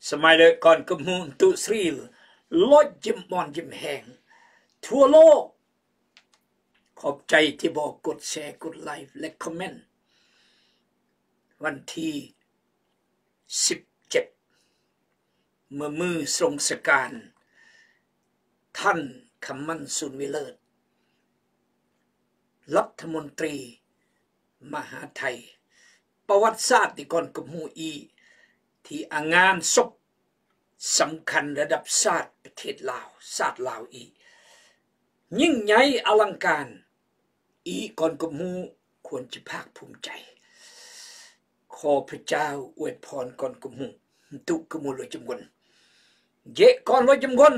ສະໄໝເລີກອນກັບຫູຕຸສຣີ ລອຍຍິ້ມມ່ອນຍິ້ມແຮງ ທົ່ວໂລກ. ຂອບໃຈທີ່ບອກກົດແຊ, ກົດໄລ ແລະ ຄອມເມັນ. ວັນທີສິບເຈັດ ເມື່ອມື້ຊົງສະການ ທ່ານ ຄຳມັນ ສູນວິເລີດ ລັດຖະມົນຕີມະຫາໄທ. ປະຫວັດສາດທີ່ກ່ອນກັບຫູອີກ ທີ່ອາງານສົບສຳຄັນລະດັບຊາດປະເທດລາວ, ຊາດລາວອີກ ຍິ່ງໃຫຍ່ອະລັງການ. ອີກກ່ອນກັບຫູຄວນຈະພາກພູມໃຈ. ຂໍພະເຈົ້າອວຍພອນກ່ອນກັບຫູ ຕຸກັບໝູດລວຍຈຳກວນ ເຢະກ່ອນລວຍຈຳກວນ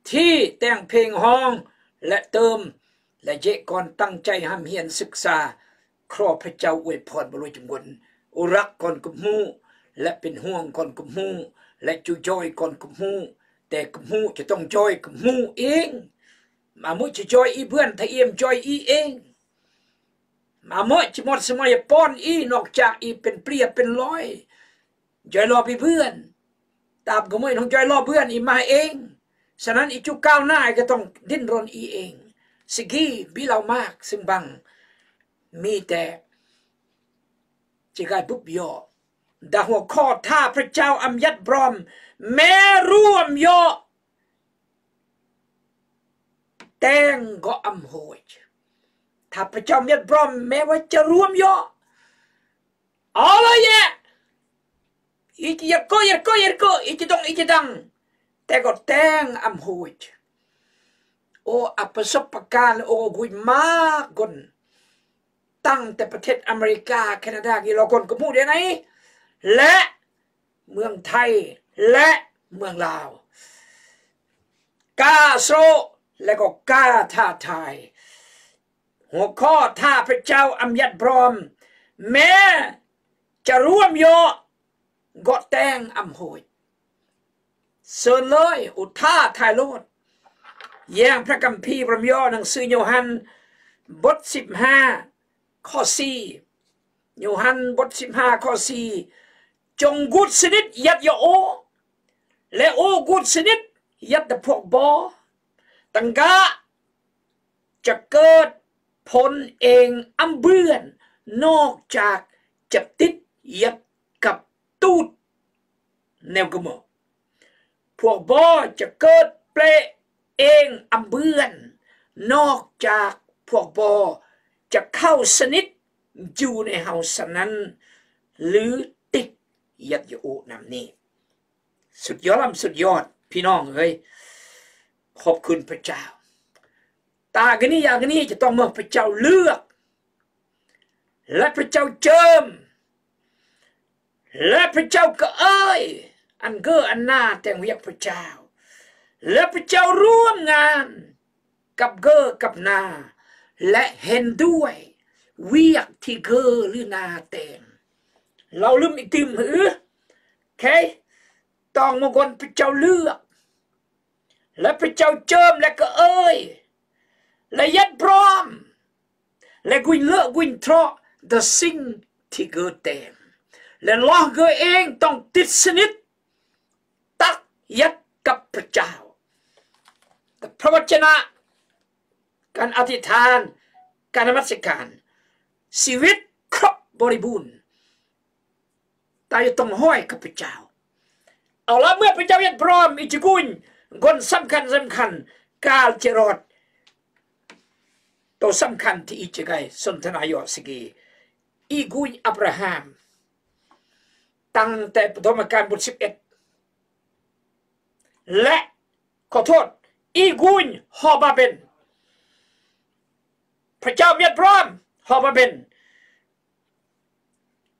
ທີ່ແຕ່ງເພງຮ້ອງ ແລະ ເຕີມ ແລະ ເຢະກ່ອນຕັ້ງໃຈຮ່ຳຮຽນສຶກສາ. ຂໍພະເຈົ້າອວຍພອນບໍ່ລວຍຈຳກວນ ອຸລັກກ່ອນກັບຫູ ແລະ ເປັນຫ່ວງກ່ອນກັບຫູ ແລະ ຈຸຢອຍກ່ອນກັບຫູ. ແຕ່ກັບຫູຈະຕ້ອງຢອຍກັບຫູເອງ. ມາມື້ຈະຢອຍອີເພື່ອນ ຖ້າອີມຢອຍອີເອງ. ມາເໝີຈິໝົດສະໄໝປອນອີ ນອກຈາກອີເປັນເປຍເປັນລອຍ ຢອຍລໍບອີເພື່ອນ. ຕາມກະເໝີຍນ້ອງຢອຍລໍບເພື່ອນອີມາເອງ. ສະນັ້ນ ອີຈຸກ້າວໜ້າກໍຕ້ອງດິ້ນລົນອີເອງ. ສະກີບີເຫຼົ່າມາກ ຊຶ່ງບັງ ມີແຕ່ຈະກາຍບຸບຍໍ່. ດາຫົວຂໍ້ ຖ້າພະເຈົ້າອຳຍັດບຣອມ ແມ້ຮ່ວມຍໍ ແຕ່ງກໍອຳໂຫຍ. ຖ້າພະເຈົ້າອຳຍັດບຣອມ ແມ້ວ່າຈະຮ່ວມຍໍ ເອົາລະແຍະ ອີຈະຢາກໂກ ຢາກໂກ ຢາກໂກ ອີຈະດົງ ອີຈະດັງ ແຕ່ກໍແຕ່ງອຳໂຫຍ. ໂອ ອະປະສົບປະການ ໂອ ກຸຍມາກກົນ ຕັ້ງແຕ່ປະເທດອາເມລິກາ, ແຄນາດາ, ກິລາກົນກະໝູເດໄນ ແລະ ເມືອງໄທ ແລະ ເມືອງລາວ. ກ້າໂຊ ແລະ ກໍກ້າທ້າທາຍ. ຫົວຂໍ້ ຖ້າພະເຈົ້າອຳຍັດບຣອມ ແມ້ຈະຮ່ວມຍໍ ກໍແຕ່ງອຳໂຫຍ. ເຊີນເລີຍ ອຸທາທາຍໂລດ. ຢ່າງພະຄຳພີບຣອມຍໍ ໜັງສືໂຍຮັນ ບົດສິບຫ້າ ຂໍ້ສີ່ ໂຍຮັນ ບົດສິບຫ້າ ຂໍ້ສີ່ ຈົ່ງກູດສະໜິດ ຢ່າດຢາໂອ ແລະ ໂອກູດສະໜິດ ຢ່າດຕະພວກບໍ ຕັງກະ ຈະເກີດຜົນເອງອຳເບືອນ ນອກຈາກຈະຕິດຍັດກັບຕູດແນວກະເໝີ. ພວກບໍຈະເກີດເປເອງອຳເບືອນ ນອກຈາກພວກບໍຈະເຂົ້າສະໜິດຢູ່ໃນເຮົາສະນັ້ນ ຫຼື ຕິດຍັດຢາໂອນຳນີ້. ສຸດຍອດ ສຸດຍອດ ພີ່ນ້ອງເອີຍ ຂອບຄຸນພະເຈົ້າ. ຕາກະນີ ຢາກະນີ ຈະຕ້ອງເມື່ອພະເຈົ້າເລືອກ ແລະ ພະເຈົ້າເຈີມ ແລະ ພະເຈົ້າກະເອີຍ ອັນເກີອັນໜາແຕ່ງວຽກພະເຈົ້າ ແລະ ພະເຈົ້າຮ່ວມງານ ກັບເກີກັບໜາ ແລະ ເຫັນດ້ວຍວຽກທີ່ເກີຫຼືໜາແຕ່ງ. ເຮົາລືມອີກຕື່ມຫື? ເຄ ຕ້ອງມາກ່ອນພະເຈົ້າເລືອກ ແລະ ພະເຈົ້າເຈີມ ແລະ ກະເອີຍ ແລະ ຍັດບຣອມ ແລະ ກຸຍເລີກຸຍເທາະ the thing ທີ່ເກີແຕ່ງ ແລະ ລອງເກີເອງຕ້ອງຕິດສະໜິດ ຕັກຍັດກັບພະເຈົ້າ. ພະວັດຈະນະ ການອະທິຖານ ການນະມັດສະການ ຊີວິດຄົບບໍລິບູນ ຕາຍຕ້ອງຫ້ອຍກັບພະເຈົ້າ. ເອົາລະ ເມື່ອພະເຈົ້າຍັດບຣອມ ອີຈະກຸນ ຄົນສຳຄັນ ສຳຄັນ ການຈະລອດ ໂຕສຳຄັນທີ່ອີຈະໄກສົນທະນາຢໍສະກີ ອີກຸນ ອາບຣາຮາມ ຕັ້ງແຕ່ປະຖົມມະການບົດສິບເອັດ ແລະ ຂໍໂທດ ອີກຸນ ຫໍບາເບັນ ພະເຈົ້າຍັດບຣອມ ຫໍບາເບັນ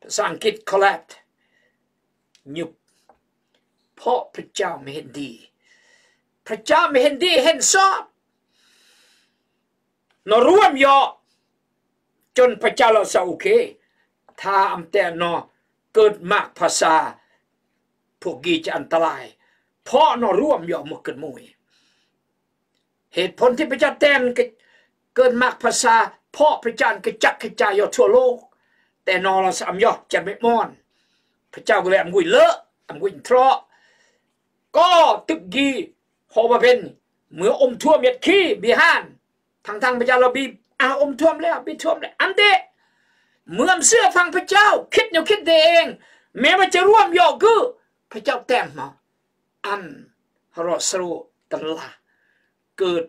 ພາສາອັງກິດ collapse ຍຸບ ເພາະພະເຈົ້າໄມ່ເຫັນດີ ພະເຈົ້າໄມ່ເຫັນດີເຫັນຊອບ ນອ ຮ່ວມຍໍ ຈົນພະເຈົ້າລາວຊາ ໂອເຄ ຖ້າອຳແຕ່ນອ ເກີດມາກພາສາ ພວກກີຈະອັນຕະລາຍ ເພາະນອ ຮ່ວມຍໍ ໝົດເກີດໝູຍ. ເຫດຜົນທີ່ພະເຈົ້າແຕ່ນ ກະເກີດມາກພາສາ ເພາະພະເຈົ້າກະຈັກກະຈາຍຢູ່ທົ່ວໂລກ ແຕ່ນອລະສະອຳຍອດຈະໄມ່ມອນ ພະເຈົ້າກໍເລີຍອຳກຸຍເລີ ອຳກຸຍເທາະ ກໍຕຶກກີ້ ເພາະວ່າເປັນເມື່ອອົມຖ້ວມເຮັດຂີ້ບີຮານ ທັງໆພະເຈົ້າລາວບີ ອາ ອົມຖ້ວມແລ້ວ ບີຖ້ວມແລ້ວ ອັນເດ ເມື່ອເຊື່ອຟັງພະເຈົ້າ ຄິດແນວຄິດໄດ້ເອງ ແມ້ວ່າຈະຮ່ວມຢໍກື ພະເຈົ້າແຕ່ງມາ ອັນຮອສໂຣຕັນລາ ເກີດ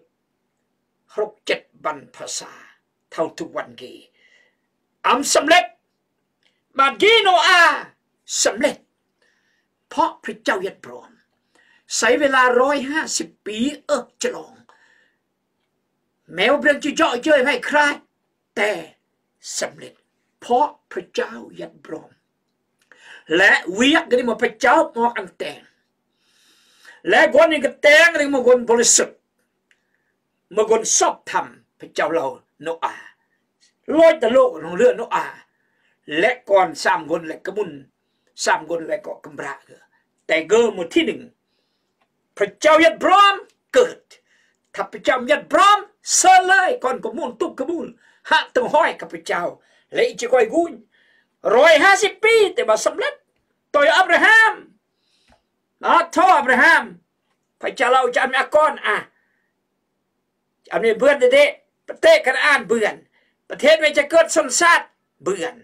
ຫົກເຈັດບັນພາສາ ເທົ່າທຸກວັນກີ້ ອຳສຳເລັດ ບາດກີ້ໂນອາສຳເລັດ ເພາະພະເຈົ້າຍັດບຣອມ ໃຊ້ເວລາຮ້ອຍຫ້າສິບປີ ເອີ ຈະລອງ ແມ້ວ່າເລື່ອງຈະເຍາະເຍີ້ຍໄພຄລາຍ ແຕ່ສຳເລັດ ເພາະພະເຈົ້າຍັດບຣອມ ແລະ ວຽກກໍໄດ້ມາພະເຈົ້າມອກອັນແຕ່ງ ແລະ ຄົນນີ້ກໍແຕ່ງກໍໄດ້ມາຄົນບໍລິສຸດ ມາຄົນຊອບທຳ ພະເຈົ້າເລົ່າໂນອາ ລອຍຕະໂລກຂອງເຮືອໂນອາ ແລະ ກ່ອນສາມຄົນ ແລະ ກະມຸນສາມຄົນ ແລະ ກໍກຳບຣາເຮືອ ແຕ່ເກີດມື້ທີໜຶ່ງ ພະເຈົ້າຍັດບຣອມເກີດ ຖ້າພະເຈົ້າຍັດບຣອມເຊີນເລີຍ ກ່ອນກະມູນຕຸກກະມູນ ຫາກຕ້ອງຮ້ອຍກັບພະເຈົ້າ ແລະ ອີກຈະຄ່ອຍກຸນ ຮ້ອຍຫ້າສິບປີ ແຕ່ວ່າສຳເລັດ ຕໍ່ຍາອາບຣາຮາມ ອາ ໂທອາບຣາຮາມ ພະເຈົ້າເລົ່າຈະອາມອາກອນ ອາ ອາມເບືອນເດ ປະເທດກະນະອານເບືອນ ປະເທດແມ່ຈະເກີດຊົນຊາດເບືອນ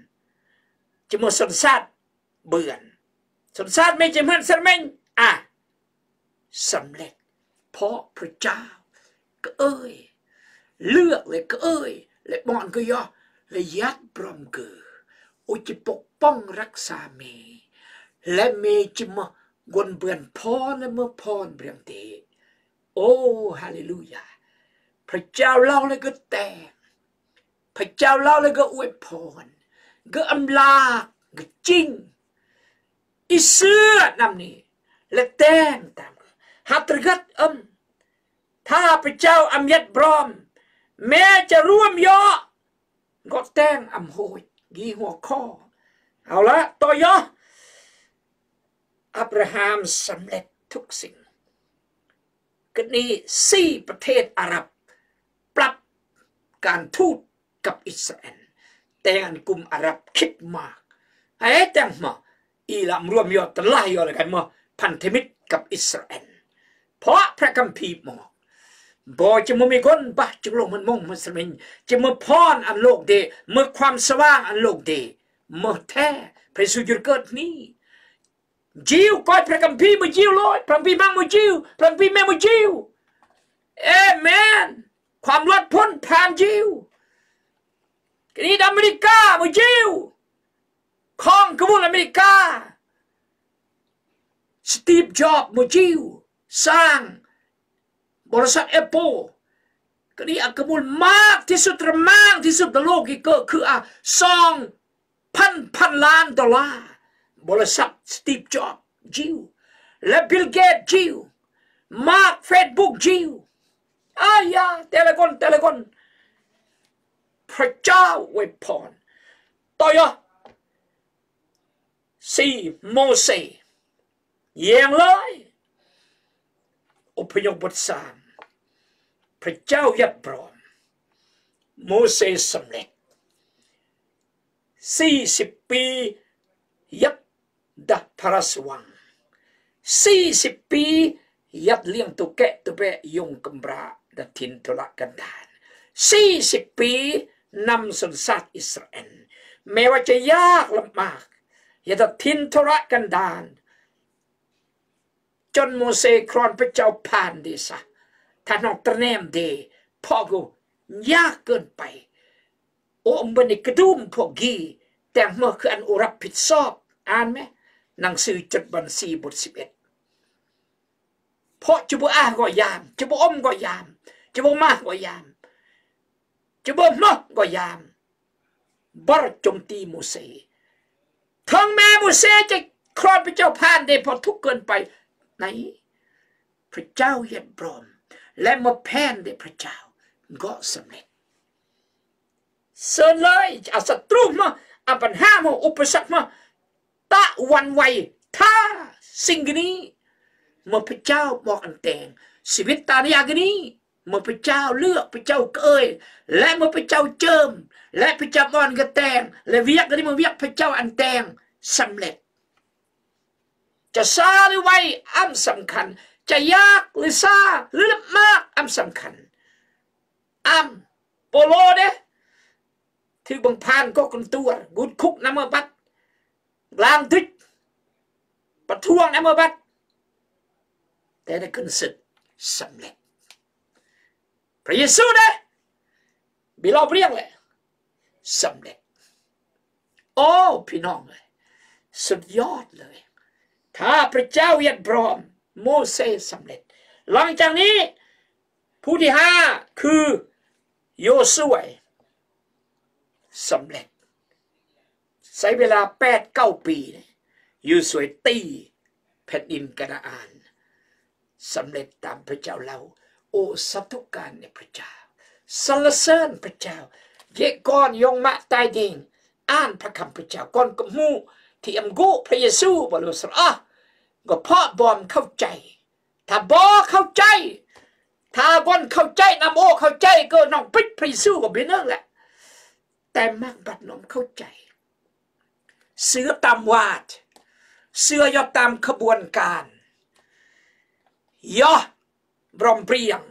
ຈະມີຊົນຊາດ ເບືອນ ຊົນຊາດແມ່ຈະເໝືອນເຊເມນ ອາ ສຳເລັດ ເພາະພະເຈົ້າກະເອີຍ ເລືອກ ແລະ ກະເອີຍ ແລະ ບອນກະຢໍ ແລະ ຍັດບຣອມເກີ ໂອຈະປົກປ້ອງຮັກສາເມ ແລະ ເມຈະມາວົນເບືອນພອນ ແລະ ເມືອພອນເບືອນເດ ໂອ ຮາເລລູຢາ ພະເຈົ້າເລົ່າແລ້ວກໍແຕ່ງ ພະເຈົ້າເລົ່າແລ້ວກໍອວຍພອນ ກໍອຳລາ ກໍຈິງ ອີເຊື່ອນຳນີ້ ແລະ ແຕ່ງຕາມ ຫາກຕະກະອຳ ຖ້າພະເຈົ້າອຳຍັດບຣອມ ແມ້ຈະຮ່ວມຢໍ ກໍແຕ່ງອຳໂຫດ ກີ່ຫົວຂໍ້ ເອົາລະ ຕໍ່ຍາ ອາບຣາຮາມສຳເລັດທຸກສິ່ງ ກະນີ້ ສີ່ປະເທດອາຣັບ ປັບການທູດກັບອິດສະຣາແອນ ແຕ່ງອັນກຸ່ມອາຣັບຄິດມາກ ໃຫ້ແຕ່ງມາ ອີລາມລວມຍອດຕະຫຼາຍຍອດລະກັນມາພັນທະມິດກັບອິດສະຣາແອນ ເພາະພະຄຳພີບອກ ບໍ່ຈະບໍ່ມີຄົນບາດຈຸກລົງມັນມົງມັນສະມິງ ຈະມາພອນອັນໂລກເດ ມາຄວາມສະຫວ່າງອັນໂລກເດ ມາແທ້ ພະເຢຊູຢູ່ເກີດນີ້ ຢິວ ກອຍພະຄຳພີມາຢິວໂລດ ພະຄຳພີມັງມາຢິວ ພະຄຳພີແມ່ມາຢິວ ເອເມນ ຄວາມລອດພົ້ນຜ່ານຢິວ ກະນີ້ອາເມລິກາມາຢິວ ຄອງກະມູນອາເມລິກາ ສະຕີບຈອບມາຢິວ ສ້າງບໍລິສັດແອັບເປິ້ນ ກະນີ້ອາກະມູນມາກທີ່ສຸດ ລະມາກທີ່ສຸດໃນໂລກ ທີ່ເກີດຄືອາ ສອງ ພັນພັນລ້ານໂດລາ ບໍລິສັດສະຕີບຈອບຢິວ ແລະ ບິລເກດຢິວ ມາກເຟສບຸກຢິວ ອາຍາ ແຕ່ລະຄົນ ແຕ່ລະຄົນ ພະເຈົ້າອວຍພອນ ຕໍ່ຍາ ສີ່ ໂມເຊ ແຍງເລີຍ ອົບພະຍົບບົດສາມ ພະເຈົ້າຍັດບຣອມ ໂມເຊສຳເລັດ ສີ່ສິບປີ ຍັດດັບພະລາຊະວັງ ສີ່ສິບປີ ຍັດລ້ຽງໂຕແກະໂຕແບະ ຍົງກຳບຣາ ດັດຖິ່ນທຸລະກັນດານ ສີ່ສິບປີ ນຳຊົນຊາດອິດສະຣາແອນ ແມ້ວ່າຈະຍາກລຳບາກ ຢູ່ໃນຖິ່ນທຸລະກັນດານ ຈົນໂມເຊຄລອນພະເຈົ້າຜ່ານເດຊະ ທ່ານນ້ອງຕະແນມເດ ເພາະກໍຍາກເກີນໄປ ໂອ ເບິ່ງໃນກະດຸມພວກກີ່ ແຕ່ງເໝີຄືອັນໂອຮັບຜິດຊອບ ອ່ານແມ ໜັງສືຈົດບັນຊີບົດສິບເອັດ ເພາະຈະບໍ່ອາກໍຢາມ ຈະບໍ່ອົມກໍຢາມ ຈະບໍ່ມາກໍຢາມ ຈະບໍ່ເໝີກໍຢາມ ບາດໂຈມຕີໂມເຊ ເຖິງແມ່ໂມເຊຈະຄລອດພະເຈົ້າຜ່ານໄດ້ ເພາະທຸກເກີນໄປ ໃນພະເຈົ້າຍັດບຣອມ ແລະ ເມື່ອແຜ່ນໄດ້ພະເຈົ້າກໍສຳເລັດ ເຊີນເລີຍ ເອົາສັດຕູມາ ເອົາບັນຫາມາ ອຸປະສັກມາ ຕະວັນໄຫວ ຖ້າສິ່ງນີ້ ເມື່ອພະເຈົ້າບອກອັນແຕ່ງ ຊີວິດຕານະຍາກະນີ້ ເມື່ອພະເຈົ້າເລືອກ ພະເຈົ້າເອີຍ ແລະ ເມື່ອພະເຈົ້າເຈີມ ແລະ ພະເຈົ້າບ່ອນກະແຕ່ງ ແລະ ວຽກກະນີ້ ເມື່ອວຽກພະເຈົ້າອັນແຕ່ງສຳເລັດ ຈະຊ້າຫຼືໄວ ອຳສຳຄັນ, ຈະຍາກຫຼືຊ້າຫຼືລຳບາກ ອຳສຳຄັນ. ອຳໂປໂລເດ້ ຖືກບັງພານກໍກຳຕົວ ກຸດຄຸກນຳມາບັດ ລາງດິດ ປະທ້ວງນຳມາບັດ ແຕ່ໄດ້ຂຶ້ນເສິດສຳເລັດ. ພະເຢຊູເດ້ ບິລອບລຽງແຫຼະ ສຳເລັດ. ໂອ້ ພີ່ນ້ອງເອີຍ ສຸດຍອດເລີຍ. ຖ້າພະເຈົ້າຢາກບຣອມ ໂມເຊສຳເລັດ. ຫຼັງຈາກນີ້ ຜູ້ທີຫ້າຄືໂຢຊວຍ ສຳເລັດ. ໃຊ້ເວລາແປດເກົ້າປີ ໂຢຊວຍຕີແຜ່ນດິນການາອານ ສຳເລັດຕາມພະເຈົ້າເລົ່າ. ໂອ້ ສາທຸການແດ່ພະເຈົ້າ, ສັນລະເສີນພະເຈົ້າ. ເຢກອນຍົງມະຕາຍເດງ ອ່ານພະຄຳພະເຈົ້າ ກ່ອນກະໝູ່ ທີ່ອຳກຸພະເຢຊູ ບໍລູສຣາ ກໍເພາະບໍ່ເຂົ້າໃຈ. ຖ້າບໍ່ເຂົ້າໃຈ, ຖ້າບໍ່ເຂົ້າໃຈນຳ ໂອ້ ເຂົ້າໃຈກໍນ້ອງປິດພະເຢຊູກໍເປັນໜຶ່ງແຫຼະ. ແຕ່ມັກບັດນ້ອງເຂົ້າໃຈ ເຊື່ອຕາມວາດ ເຊື່ອຢ່າຕາມຂະບວນການ ຢ່າບຣອມບຣຽງ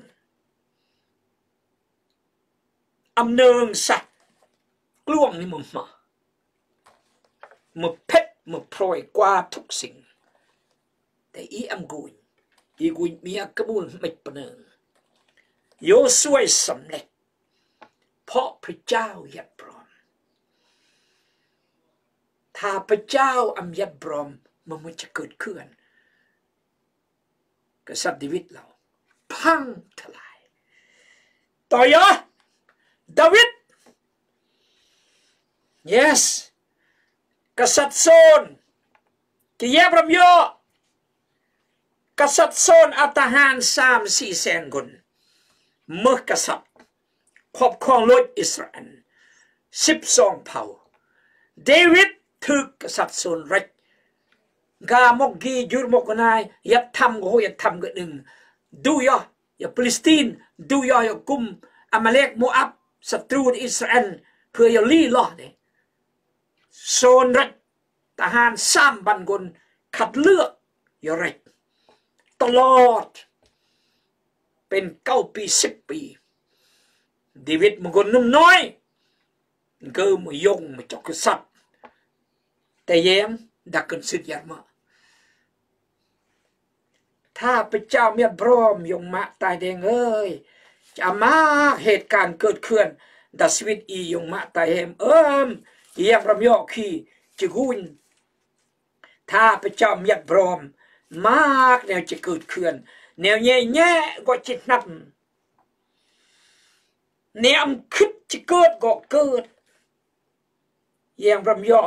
ອຳເນີງສະ ກລວງນີ້ມາ ມາເພັດ ມາພຣອຍກວ່າທຸກສິ່ງ. ແຕ່ອີອຳກຸຍ ອີກຸຍເມຍກະບູນເມັດປະເນີງ ໂຢຊວຍສຳເລັດ ເພາະພະເຈົ້າຢາກບຣອມ. ຖ້າພະເຈົ້າອຳຢາກບຣອມ ມັນ ມັນຈະເກີດເຂື່ອນ. ກະສັດເດວິດລາວພັງທະລາຍ. ຕໍ່ຢາ ດາວິດ Yes ກະສັດໂຊນ ຈະຢາບຣຳຍໍ ກະສັດໂຊນເອົາທະຫານສາມສີ່ແສນຄົນ ເມືອກະສັດ ຄອບຄອງໂລກອິດສະຣາແອນ ສິບສອງເຜົ່າ. ເດວິດຖືກກະສັດໂຊນເຣັກ ກາມົກກີ ຢຸດມົກກະນາຍ ຢາກທຳກໍໂຫ ຢາກທຳກໍໜຶ່ງ ດູຢາ ຢາປາເລສຕີນ ດູຢາ ຢາກຸມ ອາມາເລັກ ໂມອາບ ສັດຕູອິດສະຣາແອນ ເພື່ອຢາລີ້ລໍເດ. ໂຊນເຣັກ ທະຫານສາມພັນຄົນ ຄັດເລືອກຢາເຣັກ ຕະຫຼອດເປັນເກົ້າປີ ສິບປີ. ເດວິດມັນຄົນໜຸ່ມນ້ອຍ ເກີມາຍົງມາຈົກກະສັດ ແຕ່ແຍງດັກເກີນສິດຢາດມາ. ຖ້າພະເຈົ້າມຽດບຣອມ ຍົງມະຕາຍແດງເອີຍ ຈະມາເຫດການເກີດເຂື່ອນ ດາຊີວິດອີ ຍົງມະຕາຍແຮມເອີມ ຍາມຣຳຍໍຄີ ຈະກຸນ. ຖ້າພະເຈົ້າມຽດບຣອມ ມາກແນວຈະເກີດເຂື່ອນ ແນວແຍ່ໆກໍຈະນຳ ແນວອຳຄິດຈະເກີດກໍເກີດ. ແຍງຣຳຍໍ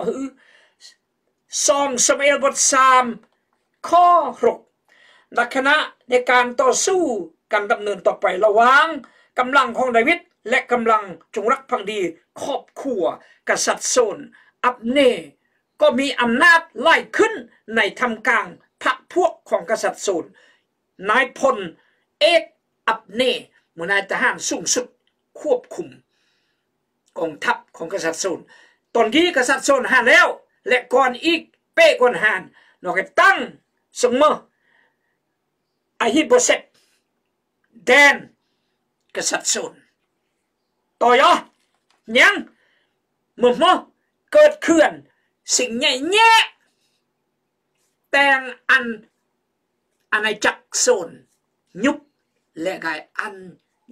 ສອງຊາມວເອລ ບົດສາມ ຂໍ້ຫົກ ໃນຂະນະໃນການຕໍ່ສູ້ ການດຳເນີນຕໍ່ໄປລະຫວ່າງກຳລັງຂອງດາວິດ ແລະ ກຳລັງຈົງລັກພັກດີຄອບຄົວກະສັດໂຊນ ອັບເນກໍມີອຳນາດຫຼາຍຂຶ້ນໃນທ່າມກາງພັກພວກຂອງກະສັດໂຊນ. ນາຍພົນເອກອັບເນ ໝູ່ນາຍທະຫານສູງສຸດຄວບຄຸມ ກອງທັບຂອງກະສັດໂຊນ. ຕອນນີ້ກະສັດໂຊນຫານແລ້ວ ແລະ ກ່ອນອີກເປ້ກ່ອນຫານ ນອກໃຫ້ຕັ້ງສົ່ງເມືອອາຫິໂບເຊັດ ແດນກະສັດໂຊນ. ຕໍ່ຢາ ຍັງ ເມື່ອເກີດເຂື່ອນ ສິ່ງໃຫຍ່ແຍະ ແຕ່ງອັນ ອານາຈັກໂຊນຍຸບ ແລະ ກາຍອັນ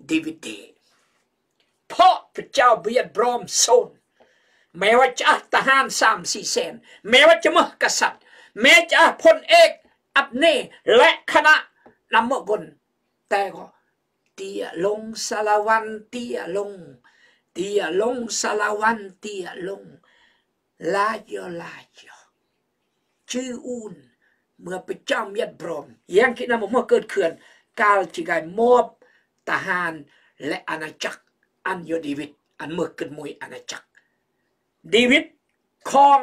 ເດວິດເດ ເພາະພະເຈົ້າບຽດບຣອມໂຊນ. ແມ້ວ່າຈະທະຫານສາມສີ່ແສນ ແມ້ວ່າຈະເມືອກະສັດ ແມ້ຈະພົນເອກອັບເນ ແລະ ຄະນະນຳເມືອກົນ ແຕ່ກໍ ເຕ້ຍລົງສາລະວັນ ເຕ້ຍລົງ ເຕ້ຍລົງສາລະວັນ ເຕ້ຍລົງ ລາຢໍ ລາຢໍ ຈື່ອຸ່ນ ເມື່ອພະເຈົ້າມຽດບຣອມ ແຍງຄິດນຳເມື່ອເກີດເຂື່ອນ ກາວຈິກາຍມອບທະຫານ ແລະ ອານາຈັກ ອັນຢໍເດວິດ ອັນເມືອກຶດມຸຍອານາຈັກ. ເດວິດຄອງ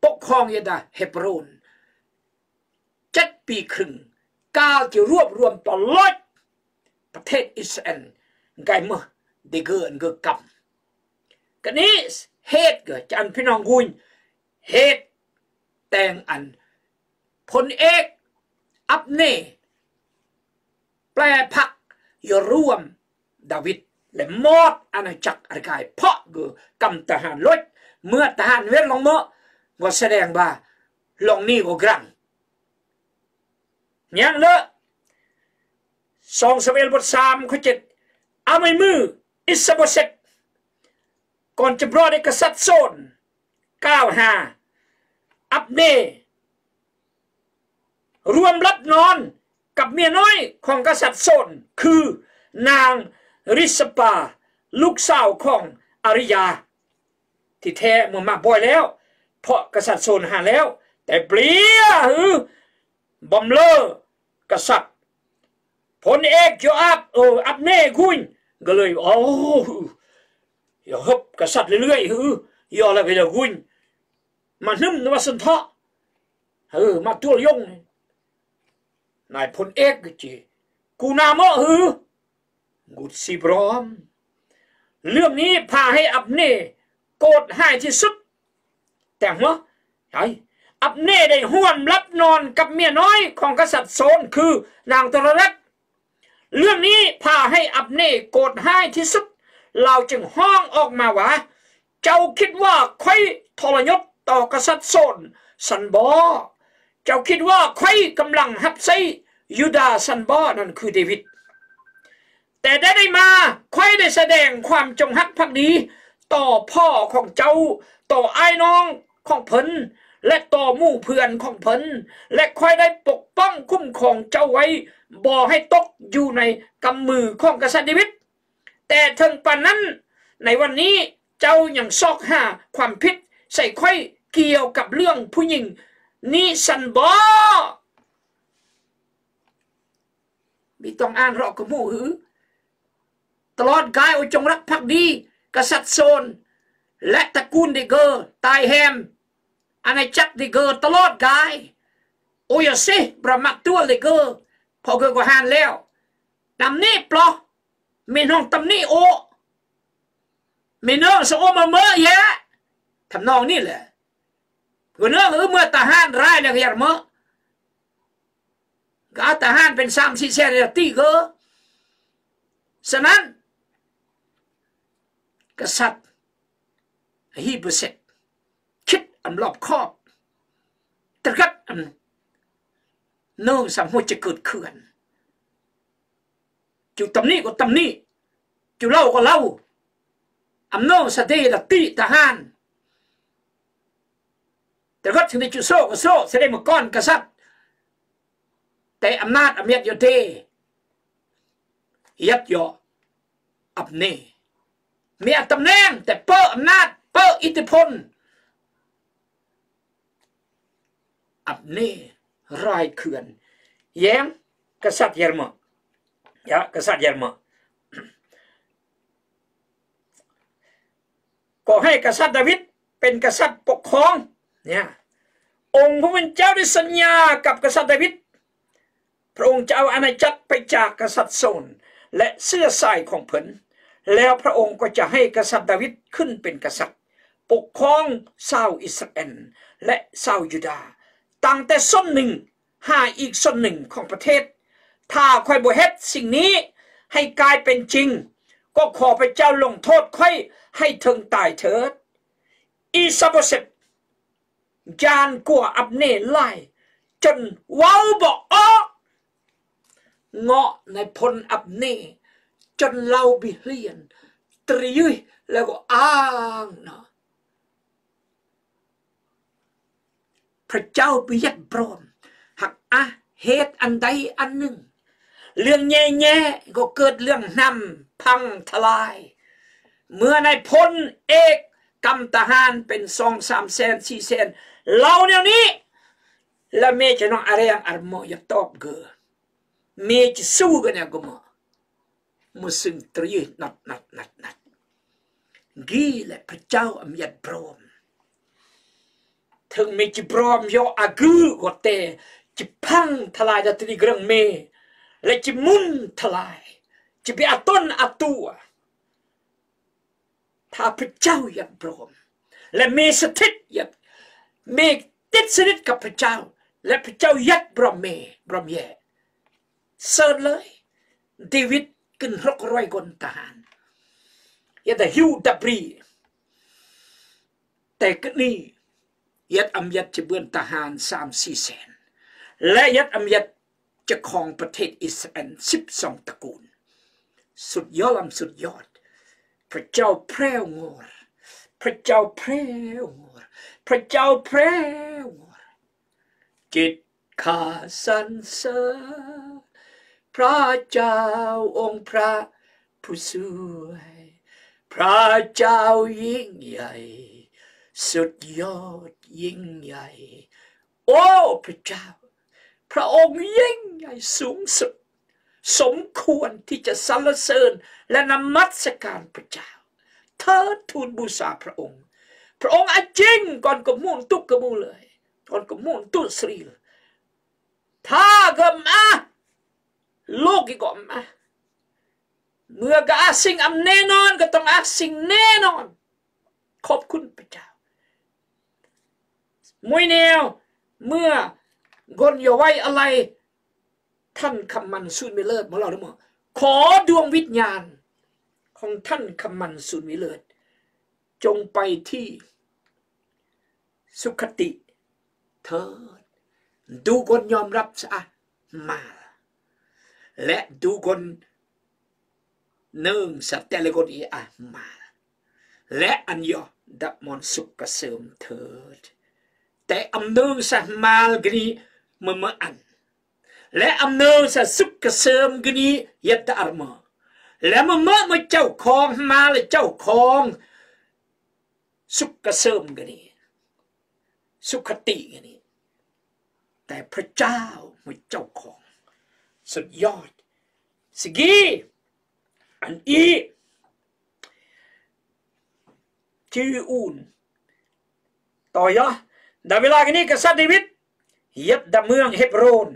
ປົກຄອງຢາດາເຮບໂຣນ ເຈັດປີຄຶ່ງ ກາວຈະລວບລວມຕະຫຼອດປະເທດອິດສະຣາແອນ ໄກເມືອເດເກີ ອັນເກີກຳ ກະນີ້ເຫດເກີດຈາກອັນພີ່ນ້ອງກຸຍ ເຫດແຕ່ງອັນ ພົນເອກອັບເນ ແປພັກຢູ່ຮ່ວມດາວິດ ແລະ ມອດອານາຈັກອາກາຍ ເພາະຄືກຳຕະຫານລົດ ເມື່ອຕະຫານເວດລົງເມາະ ກໍສະແດງວ່າລົງນີ້ກໍກລັງ ຍັງເລີ ສອງຊາມວຽລບົດສາມ ຂໍ້ເຈັດ ອາໄມມື ອິສະໂບເຊັດ ກ່ອນຈະບອດໃຫ້ກະສັດໂຊນ ກ່າວຫາອັບເນ ຮ່ວມຫຼັບນອນກັບເມຍນ້ອຍຂອງກະສັດໂຊນ ຄືນາງຣິສະປາ ລູກສາວຂອງອາລິຢາ ທີ່ແທ້ເມື່ອມາບ່ອຍແລ້ວ ເພາະກະສັດໂຊນຫາແລ້ວ ແຕ່ເບລຍ ຫຼື ບຳເລີກະສັດ ພົນເອກໂຢອາບ ເອີ ອັບເນກຸນ ກໍເລີຍ ໂອ້ ຢາເຮີບກະສັດເລື້ອຍໆ ເຮີ ຢາລະເວລາກຸນ ມາໜຶ່ມນະວະສົນເທາະ ເອີ ມາຕົວລະຍົງ ນາຍພົນເອກກໍຈີ ກູນາເມາະ ເຮີ ກຸດຊີບຣອມ ເລື່ອງນີ້ພາໃຫ້ອັບເນໂກດຮ້າຍທີ່ສຸດ ແຕ່ງຫົວ ໄອ້ ອັບເນໄດ້ຮ່ວມຫຼັບນອນກັບເມຍນ້ອຍຂອງກະສັດໂຊນ ຄືນາງໂຕລະແລັດ ເລື່ອງນີ້ພາໃຫ້ອັບເນໂກດຮ້າຍທີ່ສຸດ ລາວຈຶ່ງຮ້ອງອອກມາວ່າ ເຈົ້າຄິດວ່າຂ້ອຍທໍລະຍົດຕໍ່ກະສັດໂຊນຊັ້ນບໍ? ເຈົ້າຄິດວ່າຂ້ອຍກຳລັງຮັບໃຊ້ຢູດາຊັ້ນບໍ? ນັ້ນຄືເດວິດ. ແຕ່ໃດໆມາ ຂ້ອຍໄດ້ສະແດງຄວາມຈົງຮັກພັກດີຕໍ່ພໍ່ຂອງເຈົ້າ, ຕໍ່ອ້າຍນ້ອງຂອງເພິ່ນ ແລະ ຕໍ່ໝູ່ເພື່ອນຂອງເພິ່ນ, ແລະ ຂ້ອຍໄດ້ປົກປ້ອງຄຸ້ມຄອງເຈົ້າໄວ້ ບໍ່ໃຫ້ຕົກຢູ່ໃນກຳມືຂອງກະສັດເດວິດ. ແຕ່ເຖິງປານນັ້ນ, ໃນວັນນີ້ເຈົ້າຍັງຊອກຫາຄວາມຜິດໃສ່ຂ້ອຍກ່ຽວກັບເລື່ອງຜູ້ຍິງນີ້ຊັ້ນບໍ? ມີຕ້ອງອ່ານເລາະກະໝູ່ຫື? ຕະຫຼອດກາຍ ໂອ ຈົ່ງຮັກພັກດີກະສັດໂຊນ ແລະ ຕະກູນເດເກີ ຕາຍແຮມ ອານາຈັກເດເກີ ຕະຫຼອດກາຍ ໂອ ຢາເຊ ບຣາມັກຕົວເດເກີ ເພາະເກີກວ່າຫານແລ້ວ ຕຳໜິປອ ເມນ້ອງຕຳໜິໂອ ເມເນີງສະໂອມາເມີແຍະ ທຳນອງນີ້ແຫຼະ ຫົວເນີງເອີ ເມື່ອຕະຫານຮ້າຍແລ້ວກໍຢ່າເມີ ກໍເອົາທະຫານເປັນສາມສີ່ແສນລະຕິເກີ. ສະນັ້ນ ກະສັດອາຮີໂບເຊັດ ຄິດອັນລອບຄອບ ຕະກະດອັນເນີງສຳຫົວຈະເກີດເຂື່ອນ ຈູຕຳໜິກໍຕຳໜິ ຈູເລົ່າກໍເລົ່າ ອຳນອງສະເດລະຕິທະຫານ ແຕ່ກໍເຖິງໄດ້ຈຸໂຊກໍໂຊ ສະເດມາກ່ອນກະສັດ ແຕ່ອຳນາດອຳຍັດໂຍເທ ຍັດເຍາະອັບເນ ມີຕຳແໜ່ງ ແຕ່ເປີ້ອຳນາດ ເປີ້ອິດທິພົນ ອັບເນ ຮ້າຍເຂື່ອນ ແຍງກະສັດຢາເມາະ ຍະ ກະສັດຢາເມາະ ກໍໃຫ້ກະສັດດາວິດເປັນກະສັດປົກຄອງ ເນຍ ອົງຜູ້ເປັນເຈົ້າໄດ້ສັນຍາກັບກະສັດດາວິດ ພະອົງຈະເອົາອານາຈັກໄປຈາກກະສັດໂຊນ ແລະ ເຊື້ອສາຍຂອງເພິ່ນ ແລ້ວພະອົງກໍຈະໃຫ້ກະສັດດາວິດຂຶ້ນເປັນກະສັດ ປົກຄອງຊາວອິດສະຣາແອນ ແລະ ຊາວຢູດາ ຕັ້ງແຕ່ສ່ວນໜຶ່ງຫາອີກສ່ວນໜຶ່ງຂອງປະເທດ. ຖ້າຂ້ອຍບໍ່ເຮັດສິ່ງນີ້ໃຫ້ກາຍເປັນຈິງ, ກໍຂໍພະເຈົ້າລົງໂທດຂ້ອຍໃຫ້ເຖິງຕາຍເຖີດ. ອີຊາໂບເຊັດ ຢ້ານກົວອັບເນຫຼາຍ ຈົນເວົ້າບໍ່ອອກ ເງາະໃນພົນອັບເນ ຈົນເລົ່າບິຮຽນ ຕຣຍຍ ແລ້ວກໍອ້າງເນາະ ພະເຈົ້າປະຢັດບຣອມ ຫາກອາເຫດອັນໃດອັນໜຶ່ງ ເລື່ອງແຍ່ໆ ກໍເກີດເລື່ອງນຳພັງທະລາຍ. ເມື່ອນາຍພົນເອກກຳທະຫານເປັນສອງສາມແສນ ສີ່ແສນ ເລົ່າແນວນີ້ ແລ້ວເມຈະນ້ອງອາແຮງອາຣະມໍຢາກຕອບເກີ ເມຈະສູ້ກັນແນວກໍມາ ມາຊຶ່ງຕຣີນັດນັດນັດນັດ ກີແລະພະເຈົ້າອຳຍາດບຣອມ ເຖິງເມຈະບຣອມຢໍອາກືກໍແຕ່ ຈະພັງທະລາຍດາຕຣີເຄື່ອງເມ ແລະ ຈະໝຸນທະລາຍ ຈະເປັນອາຕົນອາຕົວ ຖ້າພະເຈົ້າຢາກບຣອມ ແລະ ເມສະຖິດ ຢາກ ເມຕິດສະໜິດກັບພະເຈົ້າ ແລະ ພະເຈົ້າຍັດບຣອມແມ ບຣອມແຢ ເຊີນເລີຍ ເດວິດຂຶ້ນຫົກຮ້ອຍຄົນທະຫານ ຍັດດາຫິວດັບບຣີ ແຕ່ກະນີ້ ຍັດອຳຍັດຈະເບືອນທະຫານສາມສີ່ແສນ ແລະ ຍັດອຳຍັດຈະຄອງປະເທດອິດສະຣາແອນສິບສອງຕະກູນ. ສຸດຍອດລຳສຸດຍອດ. ພະເຈົ້າແພວງອດ, ພະເຈົ້າແພວງອດ, ພະເຈົ້າແພວງອດ. ຈິດຂ້າສັນເສີນພະເຈົ້າ ອົງພະຜູ້ຊ່ວຍ, ພະເຈົ້າຍິ່ງໃຫຍ່ ສຸດຍອດຍິ່ງໃຫຍ່. ໂອ້ ພະເຈົ້າ, ພະອົງຍິ່ງໃຫຍ່ສູງສຸດ, ສົມຄວນທີ່ຈະສັນລະເສີນ ແລະ ນະມັດສະການພະເຈົ້າ. ເທີດທູນບູຊາພະອົງ. ພະອົງອາຈິງກ່ອນກະມູນຕຸກະມູເລີຍ, ກ່ອນກະມູນຕຸສະລີ. ຖ້າກະມາ ໂລກກະມາ. ເມື່ອກະອາສິ່ງອຳແນ່ນອນ ກະຕ້ອງອາສິ່ງແນ່ນອນ. ຂອບຄຸນພະເຈົ້າ. ມວຍແນວ ເມື່ອ ກົນຢາໄວ້ອາໄລ ທ່ານຄຳໝັ້ນ ສູນວິເລີດ ມາເລົ່ານຳ ຂໍດວງວິນຍານຂອງທ່ານຄຳໝັ້ນ ສູນວິເລີດ ຈົ່ງໄປທີ່ສຸຄະຕິເທີດ. ດູກົນຍອມຮັບສະອາມາ ແລະ ດູກົນ ເນີງສະແຕລະກົນອີອາມາ ແລະ ອັນຢໍດັບມອນສຸກກະເສີມເທີດ. ແຕ່ອຳເນີງສະມາລກະນີມະມະອັນ ແລະ ອຳເນີງສະສຸກກະເສີມກະນີຢັດຕະອາມາ ແລະ ມະມະມະເຈົ້າຂອງມາລະເຈົ້າຂອງ ສຸກກະເສີມກະນີ້ ສຸຄະຕິກະນີ້ ແຕ່ພະເຈົ້າມາເຈົ້າຂອງ. ສຸດຍອດ. ສະກີ ອັນອີ ຈື່ອູນ ຕໍ່ຍະ ດາເວລາກະນີ້ ກະສັດເດວິດ ຍັດດາເມືອງເຮັບໂຣນ.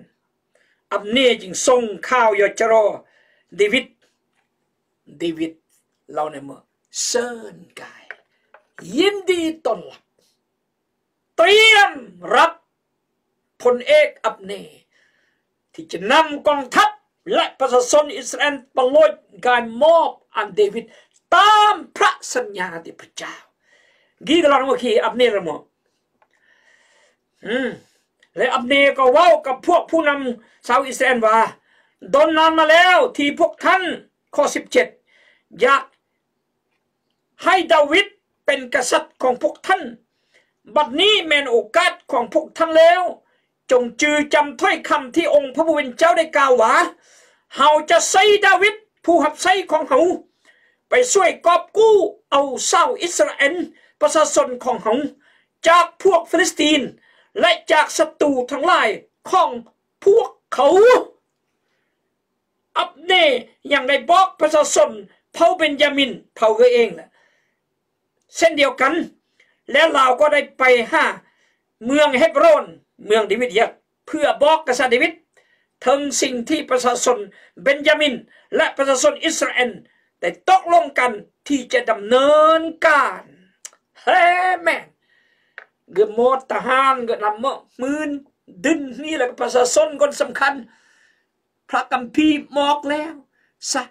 ອັບເນຈຶ່ງສົ່ງຂ່າວຢໍຈະລໍເດວິດ. ເດວິດເລົ່າໃນເມືອງເຊີນກາຍ ຍິນດີຕ້ອນຮັບ ຕຽມຮັບພົນເອກອັບເນ ທີ່ຈະນຳກອງທັບ ແລະ ປະຊາຊົນອິດສະຣາແອນປະໂລຍກາຍມອບອັນເດວິດ ຕາມພະສັນຍາທີ່ພະເຈົ້າ ກີກະລອນໂອເຄ ອັບເນລະເມາະ. ອືມ ແລະ ອັບເນກໍເວົ້າກັບພວກຜູ້ນຳຊາວອິດສະຣາແອນວ່າ ດົນນານມາແລ້ວທີ່ພວກທ່ານ ຂໍ້ສິບເຈັດ ຢາກໃຫ້ດາວິດເປັນກະສັດຂອງພວກທ່ານ. ບັດນີ້ແມ່ນໂອກາດຂອງພວກທ່ານແລ້ວ. ຈົ່ງຈື່ຈຳຖ້ອຍຄຳທີ່ອົງພະຜູ້ເປັນເຈົ້າໄດ້ກ່າວວ່າ, ເຮົາຈະໃຊ້ດາວິດຜູ້ຮັບໃຊ້ຂອງເຮົາ ໄປຊ່ວຍກອບກູ້ເອົາຊາວອິດສະຣາແອນ ປະຊາຊົນຂອງເຮົາ ຈາກພວກຟີລິສຕີນ ແລະ ຈາກສັດຕູທັງຫຼາຍຂອງພວກເຂົາ. ອັບເນຍັງໄດ້ບອກປະຊາຊົນເຜົ່າເບັນຢາມິນ ເຜົ່າເອື້ອຍເອງ ເຊັ່ນດຽວກັນ ແລະ ລາວກໍໄດ້ໄປຫາເມືອງເຮັບໂຣນ ເມືອງເດວິດຢາກ ເພື່ອບອກກະສັດເດວິດເຖິງສິ່ງທີ່ປະຊາຊົນເບັນຢາມິນ ແລະ ປະຊາຊົນອິດສະຣາແອນໄດ້ຕົກລົງກັນທີ່ຈະດຳເນີນການ. ແຮແມ່ນ ກະໝົດທະຫານກະນຳເໝີ່ນດຶນນີ້ ແລະ ປະຊາຊົນຄົນສຳຄັນ ພະຄຳພີບອກແລ້ວຊະ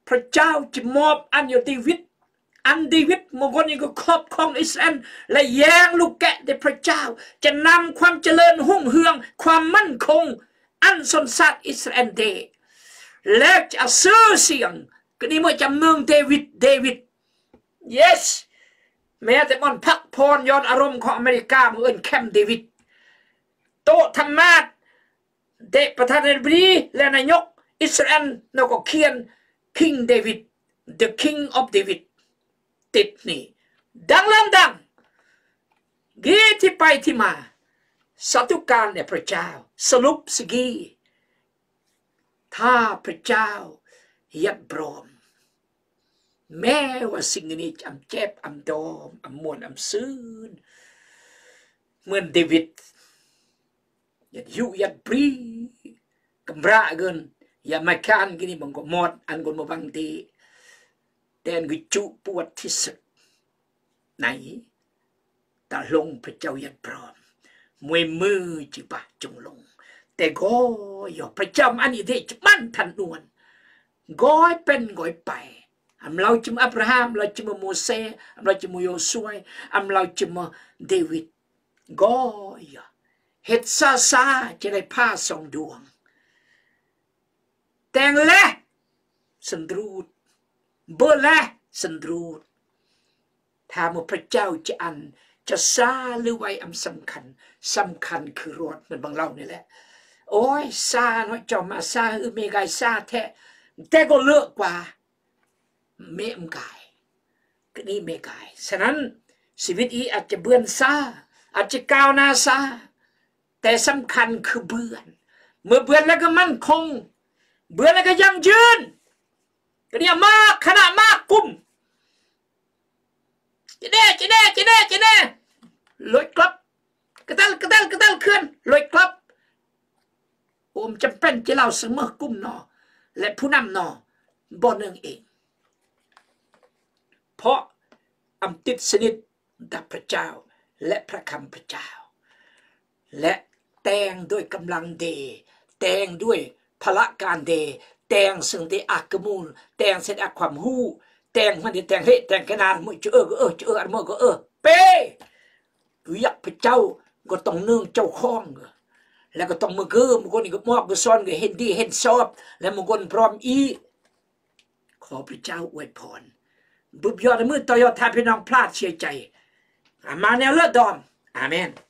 ພະເຈົ້າຈະມອບອັນຢູ່ເດວິດ ອັນເດວິດມະກົນນີ້ກໍຄອບຄອງອິດສະຣາແອນ ແລະ ແຍ່ງລູກແກະແດ່ພະເຈົ້າ ຈະນຳຄວາມຈະເລີນຮຸ່ງເຮືອງ ຄວາມໝັ້ນຄົງ ອັນຊົນຊາດອິດສະຣາແອນເດ ແລະ ຈະເຊື່ອສຽງ ກະນີ້ເມື່ອຈຳເມືອງເດວິດ ເດວິດ Yes ແມ້ແຕ່ບ່ອນພັກຜ່ອນຢ່ອນອາລົມຂອງອາເມລິກາ ເອີ້ນແຄມເດວິດ ໂຕະທຳມາດ ເດ ປະທານາທິບໍດີ ແລະ ນາຍົກອິດສະຣາແອນ ນະກໍຂຽນ King David The King of David ຕິດນີ້ ດັງລຳດັງ ກີທີ່ໄປທີ່ມາ ສາທຸການແດ່ພະເຈົ້າ. ສະຫຼຸບສະກີ ຖ້າພະເຈົ້າຍັດບຣອມ ແມ້ວ່າສິ່ງນີ້ຈະອຳເຈັບອຳດອມ ອຳມ່ວນອຳຊື່ນ ເໝືອນເດວິດ ຍັດຫິວຍັດບຣີ ກຳຣາເກີນ ຢາມາຄານກິນນີ້ບັງກໍໝົດ ອັນຄົນບໍ່ບັງເຕ ແຕ່ອັນຄືຈຸປວດທີ່ສຸດ ໃນຕາລົງພະເຈົ້າຍັດບຣອມ မွႆးမႃး ၸိုဝ်ႈပႃး ၸုင်ႇလူင် တႄႉၵေႃႈ ယေႃး ၽြႃးၸဝ်ႈ ဢၼ်ဢီး တေၸႃႉမၼ်း ထၢၼ်ႈၼူၼ်း ၵွႆးပဵၼ် ၵွႆးပႆ ဢမ်ႇလဝ်ႈ ၸိုဝ်ႈဢႃႇပြႃႇႁၢမ်ႇ လဝ်ႈ ၸိုဝ်ႈမူဝ်း မူဝ်းသႄး ဢမ်ႇလဝ်ႈ ၸိုဝ်ႈမူဝ်း ယေႃးသူဝႆး ဢမ်ႇလဝ်ႈ ၸိုဝ်ႈမူဝ်း တေးဝိတ်ႉ ၵေႃႈယေႃး ႁဵတ်းသႃႇသႃႇ ၸင်ႇလႆႈ ၽြႃးသွင်ဒူင် တႅင်ႇလႄႈ သၼ်ႇရူတ်ႈ ပိူဝ်ႇလႄႈ သၼ်ႇရူတ်ႈ ထၢမ်ဝႃႈ ၽြႃးၸဝ်ႈ ၸႃႉဢၼ် ၸႃႉသႃႇ ႁိုဝ် ဝႆႉ ဢၼ်သမ်ႇၶၼ် သမ်ႇၶၼ် ၶိုၼ်း ရူတ်ႈ မိူၼ် ပၢင်လဝ်ႈ ၼႆႉလႄႈ ဢူၺ်း သႃႇ ၼေႃႈ ၸဝ်ႈမႃး သႃႇ ႁိုဝ် မႄးၵႆႉ သႃႇ ထႄႉ တႄႉၵေႃႈ လိူၵ်ႈၵႂႃႇ မႄးဢမ်ႇၵႆႉ ၵႃႈၼႆႉ မႄးၵႆႉ သၼၼ်ႉ ၸီးဝိတ်ႉ ဢီႈ ဢၢတ်ႈၸႃႉ ပိူၼ်ႈ သႃႇ ဢၢတ်ႈၸႃႉ ၵၢဝ်ႈၼႃႈ သႃႇ တႄႉ သမ်ႇၶၼ် ၶိုၼ်း ပိူၼ်ႈ မိူဝ်ႈပိူၼ်ႈ လႄႈၵေႃႈ မၼ်ႈၶူင် ပိူၼ်ႈ လႄႈၵေႃႈ ယၢင်ႈယိုၼ်း ၵႃႈၼႆႉ မႃး ၶၼႃႉ မႃးၵုမ်ႇ ၸႃႉၼႄႇ ၸႃႉၼႄႇ ၸႃႉၼႄႇ ၸႃႉၼႄႇ လူတ်ႉၵလပ်ႉ ၵတႄႉ ၵတႄႉ ၵတႄႉ ၶိုၼ်း လူတ်ႉၵလပ်ႉ ဢမ်ႇၸမ်ႇပဵၼ် ၸႃႉလဝ်ႈ သမ်ႇမႃႇၵုမ်ႇ ၼေႃႈ လႄႈ ၽူႈၼမ်း ၼေႃႈ ပေႃးၼိုင်ႈဢေႇ ပေႃး ဢမ်ႇတိတ်းသၼိတ်း တႃႇ ၽြႃးၸဝ်ႈ လႄႈ ၽြႃးၶမ်း ၽြႃးၸဝ်ႈ လႄႈ တႅင်ႇ လူၺ်ႈ ၵမ်လင် လီ တႅင်ႇ လူၺ်ႈ ၽလၵၢၼ် လီ တႅင်ႇ သၢင်ႈ တီႈ ဢၵ်ႉၵမူၼ်း တႅင်ႇ သၢင်ႈ ဢၵ်ႉ ၶႂၢမ်းႁူႉ တႅင်ႇ မၼ်း လီ တႅင်ႇ ႁႄႉ တႅင်ႇ ၵႃႈၼၼ်ႉ မူႇ ၸိူဝ်း ဢိူဝ်ႈ ၵေႃႈ ဢိူဝ်ႈ ၸိူဝ်း ဢၼ် မူႇ ၵေႃႈ ဢိူဝ်ႈ ပေႉ ယၵ်ႉ ၽြႃးၸဝ်ႈ ၵေႃႈ တွင်ႈၼိုင်ႈ ၸဝ်ႈၶွင် လႄႈ ၵေႃႈ တွင်ႈ မိူဝ်ႈၵိူဝ်း မိူဝ်ႈၵူၼ်း ၼႆႉ ၵေႃႈ မွၵ်ႈ ၵေႃႈ သွၼ် ၵေႃႈ ႁဵၼ်းလီ ႁဵၼ်းၸွပ်ႈ လႄႈ မိူဝ်ႈၵူၼ်း ၽြႃးဢီး ၶေႃၽြႃးၸဝ်ႈ ဢူၺ်းၽွၼ်း ပိုပ်ႉယေႃး မိူဝ်ႈတေႃႇယေႃး ထႃႈ ပီႈၼွင်ႉ ၽြႃး သဵင်ၸႂ် ဢႃႇ မႃး ၼႅဝ်းလိူတ်ႈ တွမ် ဢႃႇမဵၼ်ႇ။